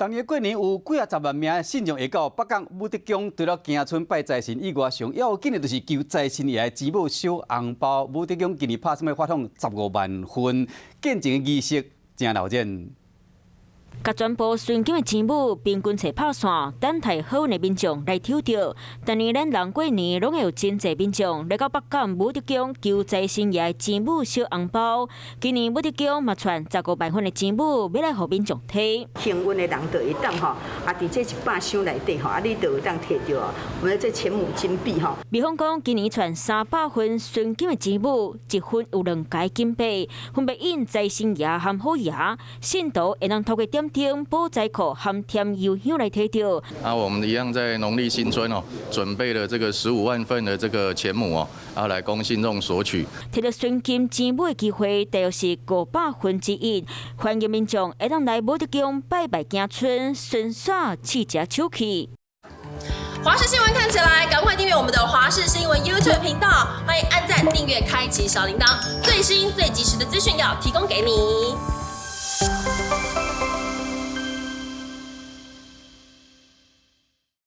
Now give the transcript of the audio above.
逐年過年有幾仔十萬名信眾會到北港武德宮，除了行春拜財神以外，上要緊的就是求財神爺錢母小紅包。武德宮今年拍算欲發放15萬份，見證儀式誠鬧熱。共全部純金的錢母平均揣拍線，等待好運的民眾來抽著。逐年咱人過年攏會有真濟民眾來到北港武德宮求財神爺錢母小紅包。今年武德宮嘛揣15萬份的錢母，欲來予民眾提。幸運的人就會當吼，啊，佇這100箱內底吼，啊，你就會當提著我們這錢母金幣吼。比方講，今年揣300份純金的錢母，一份有兩個金幣，分別印財神爺和虎爺，信徒會當透過點燈、寶財庫和添油香來提著。啊，我們一樣在農曆新春哦，準備了這個15萬份的這個錢母哦，啊，來供信眾索取。提著純金錢母的機會，大約是1/500，歡迎民眾會當來武德宮拜拜行春，順紲試食手氣。華視新聞看起來，趕快訂閱我們的華視新聞 YouTube 頻道，歡迎按讚、訂閱、開啟小鈴鐺，最新最及時的資訊要提供給你。